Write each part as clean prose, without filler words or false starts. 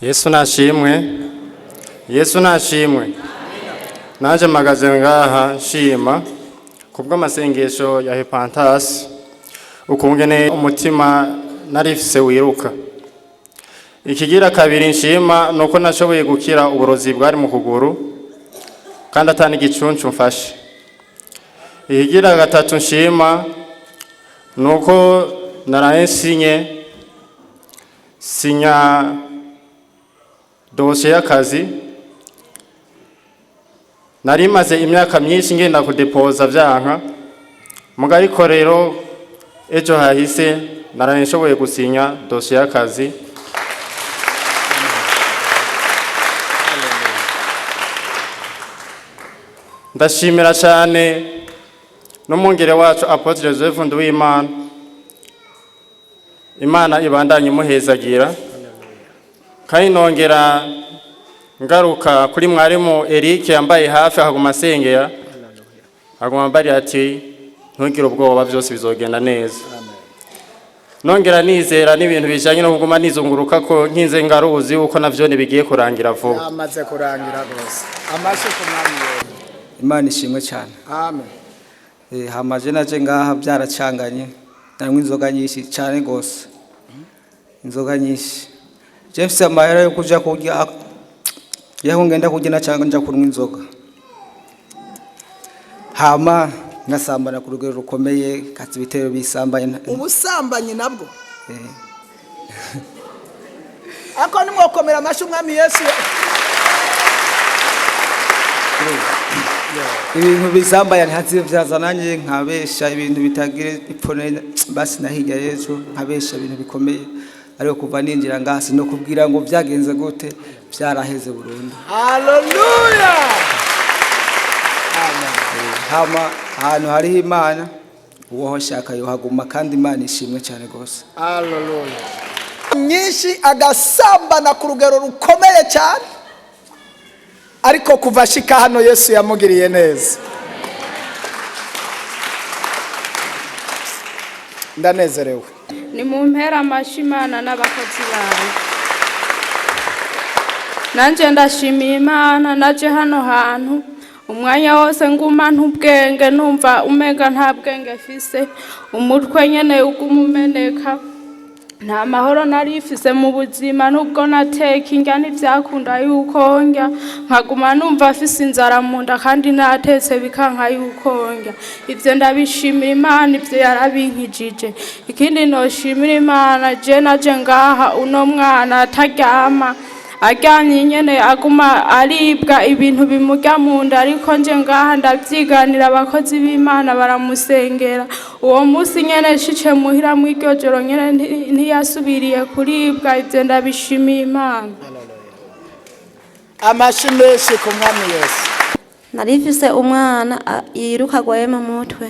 Yesu nashimwe. Yesu nashimwe. Naje mpagaze ngaha nshima kubw'amasengesho ya Hepantasi, ukungene umutima narifise wiruka. Ikigira kabiri nshima nuko nashoboye gukira uburozi bwari mu kuguru kandi atani igicuncu mfashe. Ikigira gatatu nshima nuko naraye nsinye sinya dosiye y'akazi. Nari maze imyaka myinshi ngenda kudepoza vyanka muga, ariko rero ejo hahise naraye nshoboye gusinya dosiye y'akazi. Ndashimira cyane n'umwungere wacu Apotre Joseph Nduwimana. Imana ibandanye imuhezagira. Kandi nongera ngaruka kuri mwarimu Eric yambaye hafi, akaguma asengera, aguma ambarira ati: "Ntugire ubwoba, byose bizogenda neza." Nongera nizera n'ibintu bijanye no kuguma nizunguruka ko nkinze ngaruzi yuko navyo bigiye kurangira vuba. Yamaze kurangira rwose. Amashyi ku Mwami Yesu. Imana ishimwe cyane. Amen. Hamaje naje ngaha byaracanganye, nanywa inzoga nyinshi cyane gose, inzoga nyinshi. Je mfise amahera yo kuja kurya, yaho ngenda kurya na cyangwa nja kunywa inzoga, hama ngasambana ku rugero rukomeye, katsi ibitero bisambanye. Ubusambanyi nabwo ako nimwokomera amashyi Umwami Yesu. Ibintu bisambaye ntazivyaza nanjye nkabesha ibintu bitagira ipfone, basi na hirya y'ejo nkabesha ibintu bikomeye. Ariko kuva ninjira ngaha sinokubwira ngo byagenze gute, byaraheze burundu. Haleluya. Hama ahantu hariho Imana, uwoho shaka yohaguma, kandi Imana ishimwe cyane rwose. Haleluya. Nyinshi agasambana ku rugero rukomeye cyane, ariko kuva ashika hano Yesu yamugiriye neza. Ndanezerewe. Ni mu mpera amashyi Imana n'abakozi bawe. Nanjye ndashimiye Imana. Naje hano hantu umwanya wose nguma ntubwenge, numva umenga nta bwenge mfise, umutwe nyene uguma umeneka, nta mahoro nari mfise mu buzima. Nubwo nateka indya ntivyakunda yuko ndya, nkaguma numva mfise inzara mu nda kandi natetse bikanka yuko ndya. Ivyo ndabishimira Imana, ivyo yarabinkijije. Ikindi noshimira Imana, je naje ngaha uno mwana ataryama, aryamye nyene aguma aribwa ibintu bimurya mu nda, ariko nje ngaha ndavyiganira, abakozi b'Imana baramusengera. Uwo munsi nyene nshitse muhira mw'iryo joro nyene ntiyasubiriye kuribwa. Ivyo ndabishimiye Imana. Amashyi menshi ku Mwami Yesu. Narifise umwana yiruka agwaye mu mutwe.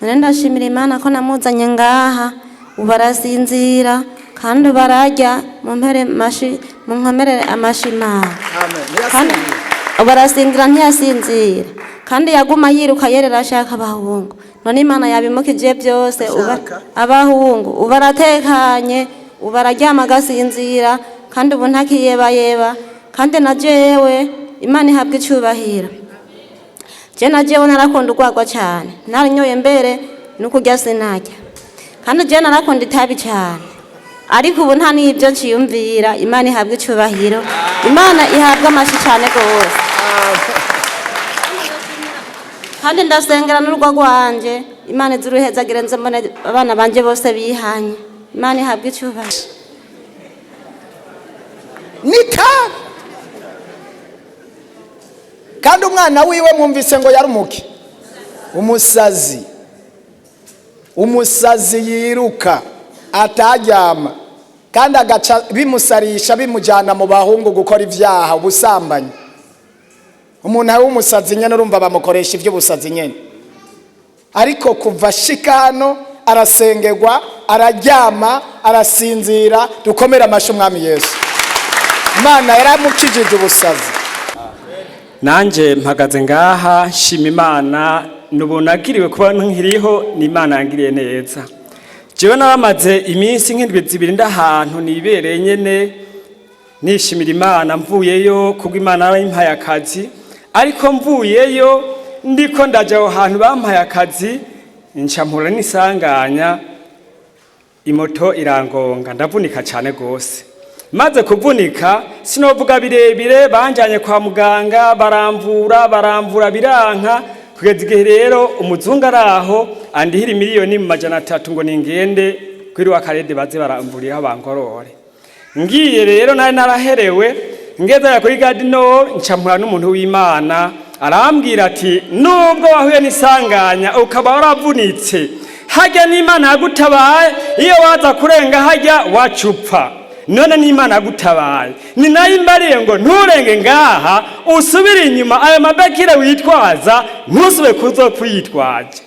None ndashimira Imana ko namuzanye ngaha, ubu arasinzira kandi ubu ararya. Mumpere mashi, munkomerere amashi Imana. Amen. Kandi Ntiyasinziriye. ubu arasinzira, ntiyasinzira kandi yaguma yiruka yerera ashaka abahungu. None Imana yabimukije byose ubu. Ashaka? Abahungu. Ubu aratekanye, ubu araryama agasinzira kandi ubu ntakiyebayeba. Kandi na jewe Imana ihabwa icubahiro. Je na jewe narakunda urwagwa cyane, narinyoye mbere n'ukurya sinarya. Kandi je narakunda itabi cyane, ariko ubu nta n'ibyo nciyumvira. Imana ihabwa icubahiro, Imana ihabwa amashi cyane rwose. Kandi ndasengera n'urugo rwanje, Imana izuruhezagire, nze mbone abana banje bose bihanye. Imana ihabwa icubahiro. N'itabi. Kandi umwana wiwe mwumvise ngo yarumuke umusazi, umusazi yiruka ataryama, kandi agaca bimusarisha bimujyana mu bahungu gukora ibyaha, ubusambanyi. Umuntu w'umusazi nyine urumva bamukoresha iby'ubusazi nyine. Ariko kuva ashika hano arasengerwa, araryama, arasinzira. Dukomere amashyi Umwami Yesu. Imana yaramukijije ubusazi. Nanjye mpagaze ngaha nshima Imana. Nubunagiriwe kuba nkiriho, ni Imana yangiriye neza. Jewe nabamaze iminsi nk'indwi 2 ndahantu nibereye nyene. Nishimira Imana, mvuyeyo kubwo Imana yarampaye akazi. Ariko mvuyeyo ndiko ndaja aho hantu bampaye akazi, nca mpura n'isanganya, imoto irangonga, ndavunika cyane gose. Maze kuvunika, sinovuga birebire, banjanye kwa muganga, baramvura, baramvura, biranka, kugeza igihe rero umuzungu araho andihira 300,000,000 ngo ningende kuri wa karede baze baramvuriraho bangorore. Ngiye rero nari naraherewe, ngeze kuri Gadino nca mpura n'umuntu w'Imana, arambwira ati: "Nubwo wahuye n'isanganya ukaba waravunitse, hajya n'Imana yagutabaye. Iyo waza kurenga hajya wacupfa, none n'Imana yagutabaye. Ni nayo imbariye ngo nturenge ngaha, usubire inyuma. Ayo mabekire witwaza ntusube kuzo kwitwaje."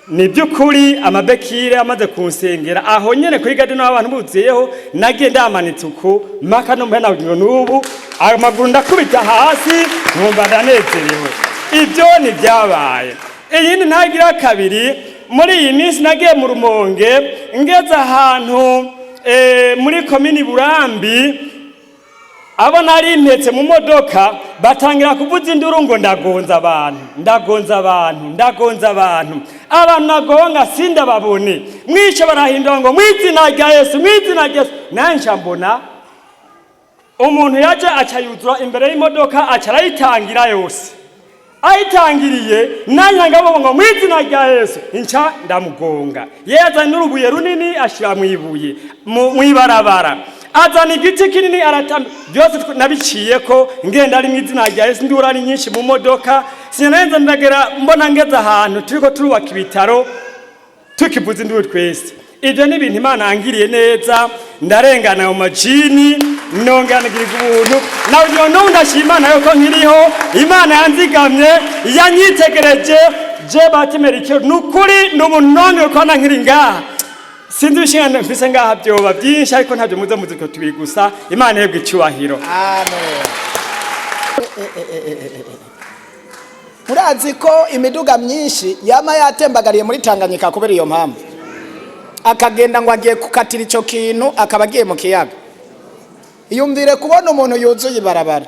Ni by'ukuri, amabekire amaze kunsengera aho nyene kuri Gadino, abantu buzuyeho, nagiye ndamanitse uku maka no mpena ngo n'ubu amaguru ndakubita hasi nkumva ndanezerewe. Ibyo ni byabaye. Iyindi ntagira kabiri, muri iyi minsi nagiye mu Rumonge, ngeze ahantu muri komini Burambi, abo nari impetse mu modoka batangira kuvuza induru ngo ndagonza abantu, ndagonza abantu, ndagonza abantu. Abantu nagonga sindababone. Mwishe barahindura ngo: "Mwizina rya Yesu, mwizina rya Yesu." Nanje mbona umuntu yaje aca yuzura imbere y'imodoka, aca arayitangira yose. Ayitangiriye, nanjye ngabo ngo: "Mwizina rya Yesu," nca ndamugonga. Yazanye n'urubuye runini ashira mu ibuye mw'ibarabara, azana igiti kinini aratamba. Byose nabiciye ko ngenda ari mw'izina rya Yesu. Ndura ari nyinshi mu modoka, sinarenze ndagera mbona ngeze ahantu turiko turubaka ibitaro, tukivuza induru twese. Ibyo ni ibintu Imana yangiriye neza, ndarengana mu majini, nonganigirirwa ubuntu. Nawe n'ubu ndashima Imana yuko nkiriho. Imana yanzigamye, yanyitegereje. Je batimera ni ukuri, ni ubuntu nongeye kubona nkiri ngaha. Sinzi ibishinga mfise ngaha, byoba byinshi, ariko ntabyo muze muzi ko tubiri gusa. Imana yebwe icyubahiro. Amen. Murazi ko imiduga myinshi yama yatembagariye muri Tanganyika kubera iyo mpamvu, akagenda ngo agiye gukatira icyo kintu, akaba agiye mu kiyaga. Iyumvire kubona umuntu yuzuye ibarabara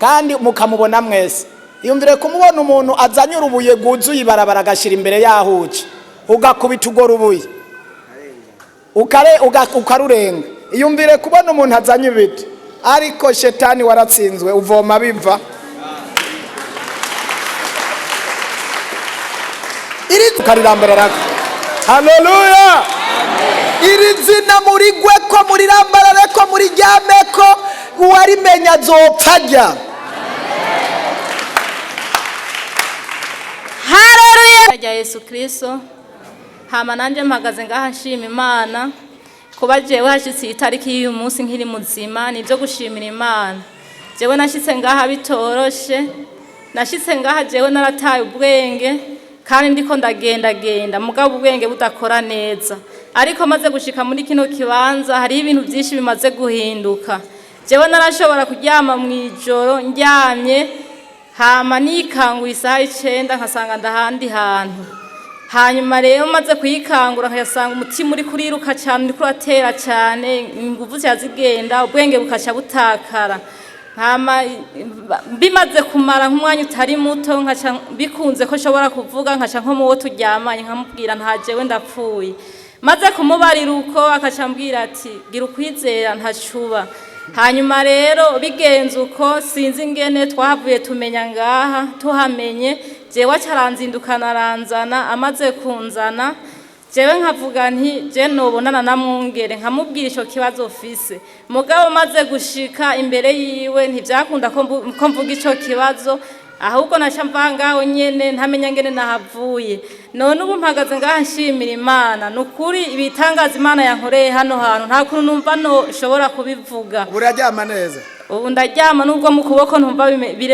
kandi mukamubona mwese. Iyumvire kumubona umuntu azanye urubuye rwuzuye ibarabara, agashyira imbere y'aho uca, ugakubita urwo rubuye ukarurenga. Iyumvire kubona umuntu azanye ibiti. Ariko shetani waratsinzwe, uvoma biva iri ukarirambararako. Haleluya! Iri zina murigwe ko, murirambarare ko, muriryame ko, uwarimenya azopfa ajya. Haleluya rya Yesu Kristo. Hama nanjye mpagaze ngaha nshima Imana kuba jewe hashyitse iyi tariki y'uyu munsi nkiri muzima, ni ibyo gushimira Imana. Jewe nashyitse ngaha bitoroshe, nashyitse ngaha jewe narataye ubwenge kandi ndiko ndagendagenda, mugabo ubwenge budakora neza. Ariko maze gushika muri kino kibanza, hariho ibintu byinshi bimaze guhinduka. Jewe narashobora kuryama mu ijoro, ndyamye hama nikanguye isaha 9 nkasanga ndahandi hantu. Hanyuma rero maze kuyikangura, nkasanga umutima uri kuriruka cyane, uri kuratera cyane, ingufu zica zigenda, ubwenge bukaca butakara. Hama bimaze kumara nk'umwanya utari muto, nkaca bikunze ko nshobora kuvuga, nkaca nko mu wo turyamanye nkamubwira: "Nta jewe ndapfuye." Maze kumubarira uko, akaca ambwira ati: "Gira ukwizera, ntacuba." Hanyuma rero bigenze uko, sinzi ingene twahavuye tumenya ngaha. Tuhamenye, jewe acaranzindukana aranzana. Amaze kunzana, jewe nkavuga nti je nobonana na mwungere nkamubwira ico kibazo fise. Mugabo maze gushika imbere yiwe, ntivyakunda ko mvuga ico kibazo, ahubwo naca mva ngaho nyene ntamenya ngene nahavuye. None ubu mpagaze ngaha nshimira Imana. Ni ukuri, ibitangaza Imana yankoreye hano hantu, nta kuntu numva no shobora kubivuga. Uraryama neza? Ubu ndaryama, nubwo mu kuboko ntumva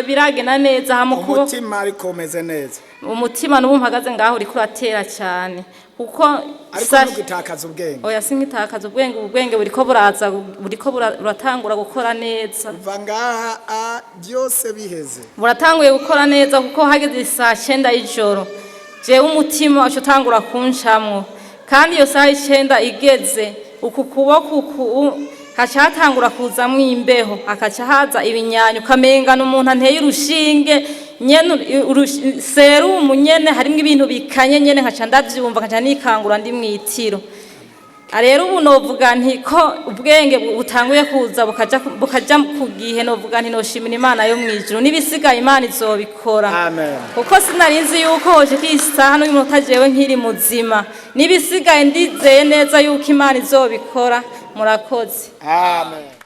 biragenda neza aha mu kuboko. Umutima ariko umeze neza? Umutima n'ubu mpagaze ngaho uriko uratera cyane kuko Ariko ntugitakaza ubwenge? Oya, sinkitakaza ubwenge. Ubu bwenge buriko buraza, buriko buratangura gukora neza. Uva ngaha byose biheze? Buratanguye gukora neza, kuko hageze saa 9 y'ijoro, jewe umutima uca utangura kuncamwo. Kandi iyo saha 9 igeze, uku kuboko uku. Haca hatangura kuzamwo imbeho, hakaca haza ibinyanyo, ukamengana umuntu anteye urushinge nyene, serumu nyene harimwo ibintu bikanye nyene, nkaca ndavyumva, nkaca nikangura ndi mwitiro. Rero ubu novuga nti ko ubwenge butanguye kuza bukaja ku gihe, novuga nti noshimira Imana yo mw'ijuru, n'ibisigaye Imana izobikora. Amen. Kuko sinari nzi yuko hoshika iyi saha n'uyu munota jewe nkiri muzima, n'ibisigaye ndizeye neza yuko Imana izobikora. Murakoze. Amen.